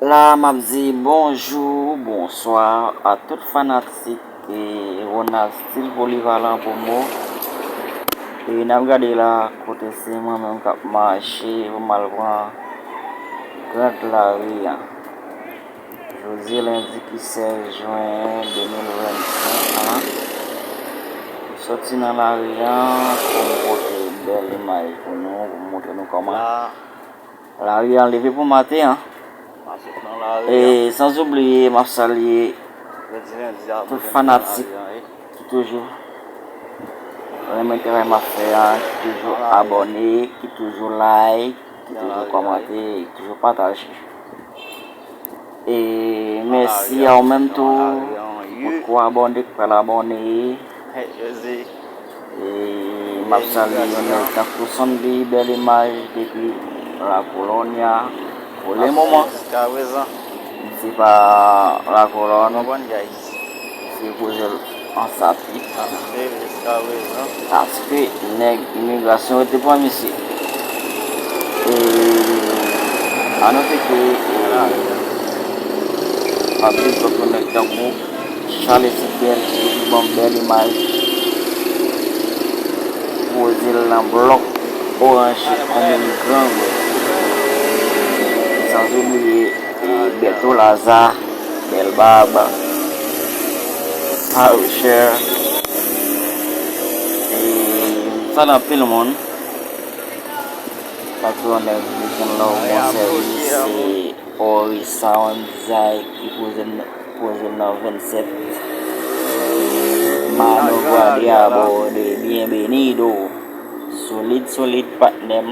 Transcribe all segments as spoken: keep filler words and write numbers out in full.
La, m ap di bonjou, bonswa a tout fanatik e Ronald Style Polyvalent Promo. E n ap gade la kote se mwen menm k ap mache pou m al pran grand lari an. Jodi lendi ki sèz jen de mil vennsenk la, m soti nan lari an pou m pote bèl imaj pou nou, pou m montre nou kòman lari an leve pou maten an. E san oubliye, m ap salye tout fanatik ki toujou renmen travay m ap fè a, ki toujou abòne, ki toujou like, ki toujou kòmante, ki toujou pataje. E mèsi a ou menm tou, ou potko abòne, k pral abòne. E m ap salye yon nèg tankou Sondy, bèl imaj depi La Colonia. Pou le moman, misye pa La Colonia, misye poze l an Sapi. Paske nèg imigrasyon rete pran misye. E anote ke, e, m ap di tout nèg tankou Charles Etienne, ki ban m bèl imaj, poze l nan blòk Oranje, komin Gran Rivyè. San oubliye, e, Berto Laza, bèl bab, Parisher. E sa nan anpil moun. Patwon nèg ki konn lòv bon sèvis, se Ori Sound Zay ki poze n, poze n nan vennsèt. Mano Guardia Bode, bienvenido. Solid, solid, patnè m.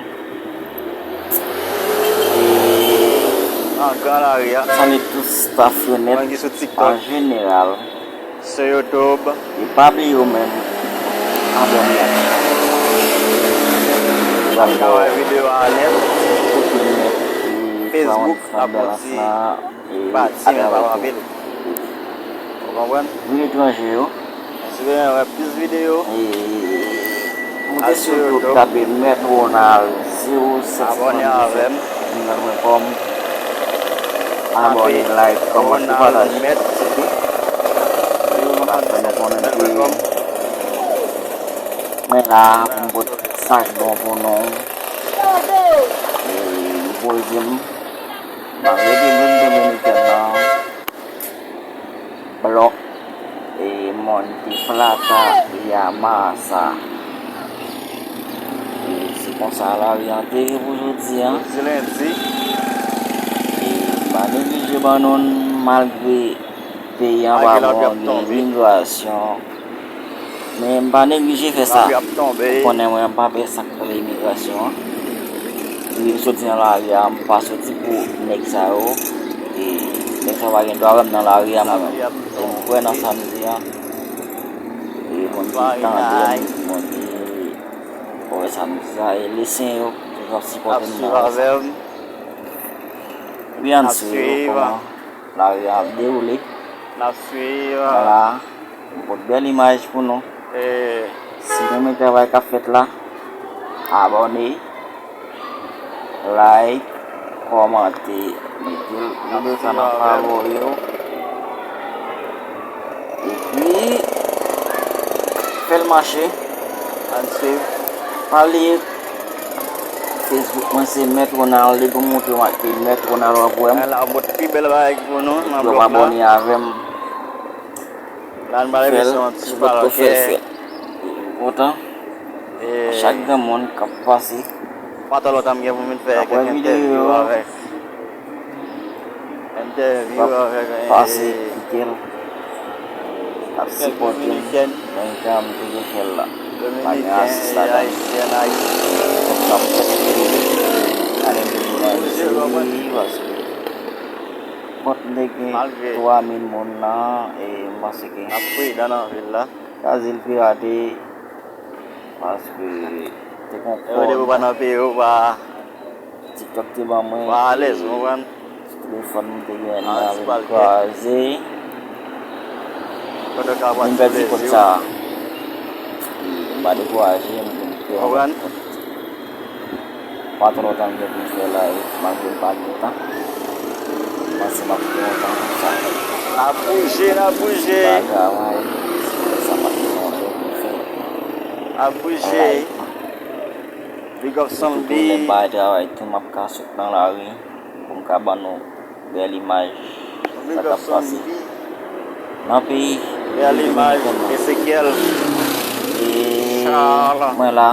Nan gran lari a. Salye tout staff yo nèt, an jeneral. Sou YouTube. E pa bliye ou menm, abòne ak chanèl. N ap travay videyo a nèt. Facebook, Apoti, Pati, men pa anpil. Ou konprann? Vin etranje yo. Si w bezwen wè plis videyo, e, moute sou YouTube, tape Mèt Ronald zewo sèt sèt sèt gmail pwen kòm. Abòne, like, kòmante, pataje. N ap fè nou konnen ke mwen la pou m pote sa k bon pou nou. E m poze m nan Repiblik Dominikèn nan. Blòk, e, Monte Plata, Yamasa. E se konsa lari an te ye pou jodi a. Jodi lendi. E m pa neglije ban nou l malgre peyi an pa bon, gen imigrasyon. Men m pa neglije fè sa. Ou konnen mwen, m pa pè sa k rele imigrasyon an. Wi, m soti nan lari a, m pa soti pou nèg sa yo. E nèg sa yo pa gen dwa wè m nan lari a, mwen menm. E m kwè nan sa m di an. E moun ki tande m, moun ki wè sa m di a, e Lesyen yo toujou ap sipòte m nan sa. Wi, ann swiv kòman lari a ap dewoule. N ap swiv. Vwala. M pot bèl imaj pou nou. Si w renmen travay k ap fèt la, abòne, like, kòmante, mete videyo sa nan favori w. Epi, fè l mache. Ann swiv. Pa bliye, Facebook mwen se Mèt Ronald, depi w montre w ap mache Mèt Ronald w ap wè m. Epi w ap abòne avè m. Fè l, si w potko fè l, fè l. M kontan. Chak granmoun k ap pase, k ap wè videyo. Entèvyou avèk, entèvyou avèk, pase, e, kite l. Ap sipòte m. Menm jan m toujou fè l la. Pa gen asis ladan l. Kòb k ap fèt. Ane de mil vennsenk, paske kont m te gen twa mil moun nan, e m panse ke n ap pridan nan vil la. Kazil pirate, paske te gon kòd. Ou pa nan peyi w, pa TikTok te ban mwen, pa alèz, ou konprann? Ti telefòn mwen te genyen nan, vin kraze. Vin pèdi kòd sa. M pa dekouraje, m vin fè yon lòt kòd. Pa twò lontan m gen pou m fè live, malgre m pa gen tan. Se m ap pran tan pou sa. N ap bouje, n ap bouje. Pa travay. Se sa m ap pran tan pou fè. N ap bouje. Alright. Big up Sanbi. Tou lè m pa travay tou, m ap ka sot nan lari pou m ka ban nou bèl imaj sa k ap pase nan peyi. Bèl imaj, Ezekiel. E mwen la.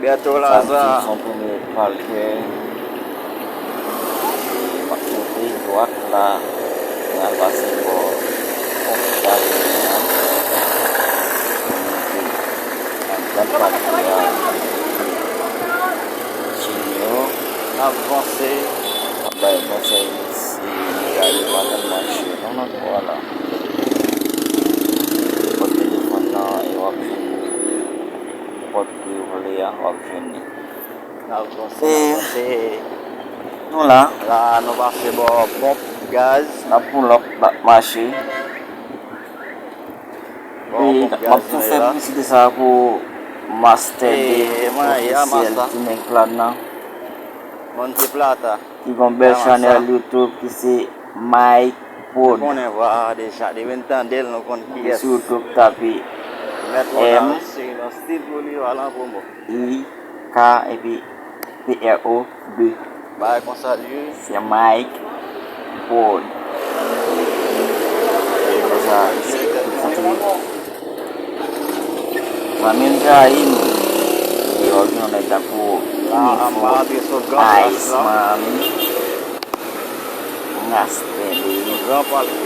Berto Laza. Samdi, se yon premye palkè. M ap monte dwat la, m al pase bò Pòt Gazonnen an. Pou monte nan gran palkè a. Junior. N ap vanse. Ap bay konsèy mesye, bagay yo pa konn mache non nan kò a la. Pòt telefòn nan, e w ap jwenn li. Nenpòt pri w vle a, w ap jwenn li. N ap vanse, n ap vanse. Nou la. La, nou pase bò ponp gaz. N ap pull up, n ap mache. Bò ponp gaz nou ye la. E m ap tou fè piblisite sa pou Master D Officiel, ti nèg Plata. Monte Plata. Ki gon bèl chanèl YouTube ki se Mike Prod. Nou konnen vwa a deja, depi n tande l, nou konn kiyès. Sou YouTube, tape M I K epi P R O de. Bagay konsa l ye. Se Mike Prod. Zanmi m trayi m. E w ap jwenn yon nèg tankou Nifo Iceman. Master D.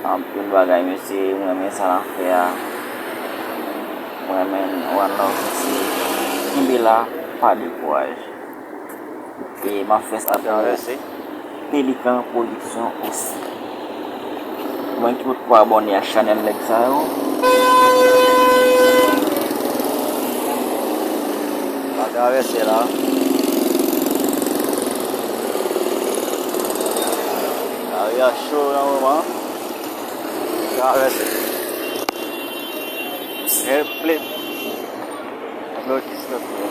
Anpil bagay mesye, m renmen sa n ap fè a. M renmen one love mesye. Kenbe la, pa dekouraje. E m ap fè sa pou Pelikan Production osi. Mwen ki potko abòne ak chanèl nèg sa yo. Pa travèse la. Lari a cho nan moman. Travèse. Eple. Blokis nan kou.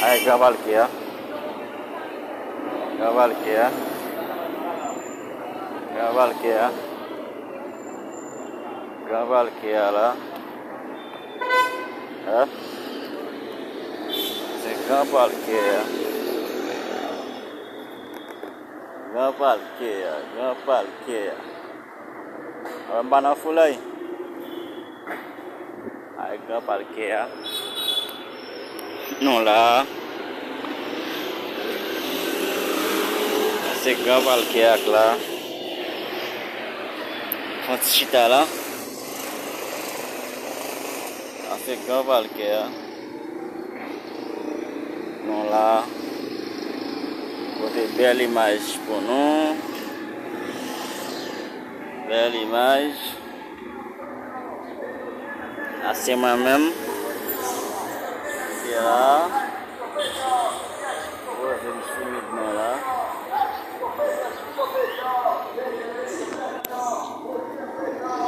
Ay, gran palkè a. Gran palkè a. Gran palkè a. Gran palkè a la. Hein? Se gran palkè a. Gran palkè a, gran palkè a. Wè m pa nan foulay. Ay, gran palkè a. Nou la. Se gran palkè a k la. Fon ti chita la. Sa se gran palkè a. Nou la. Pote bèl imaj pou nou. Bèl imaj. Sa se mwen menm. Se la.